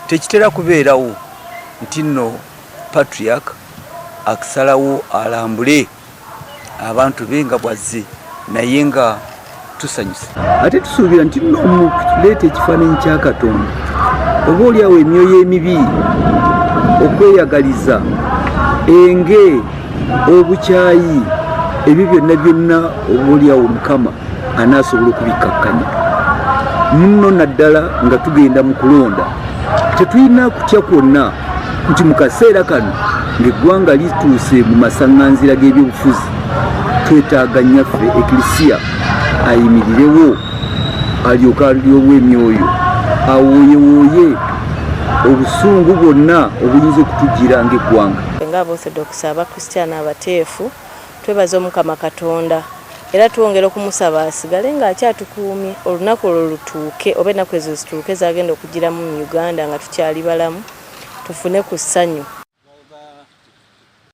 Tekitera kubeerawo nti nno Patriarch aksalawo alambule abantu be nga bwazze, naye nga tusanyuse. Ate tusuubira nti nno mu kuleeta ekifaananyi kya Katonda, oba oli awo emyoyo emibi, okweyagaliza, enge, obukyayi, ebyo byonna byonna oba oli awo Mukama anaasobola okubikkakkanya munno, naddala nga tugenda mu kulonda. Tetulina kutya kwonna nti mu kaseera kano ng'eggwanga lituuse mu masaŋŋanzira g'ebyobufuzi, twetaaga nnyaffe Ekilisiya ayimirirewo alyoke alyowe emyoyo, awooyewooye obusungu bwonna obuyinza okutujjira ng'eggwanga. Nga Abaorthodox Abakristyaano abateefu, twebaza Omukama Katonda era twongera okumusaba asigale ng'akyatukuumye olunaku olwo lutuuke oba ennaku ezo zituuke z'agenda okuggyiramu mu Uganda nga tukyali balamu tufune ku ssanyu.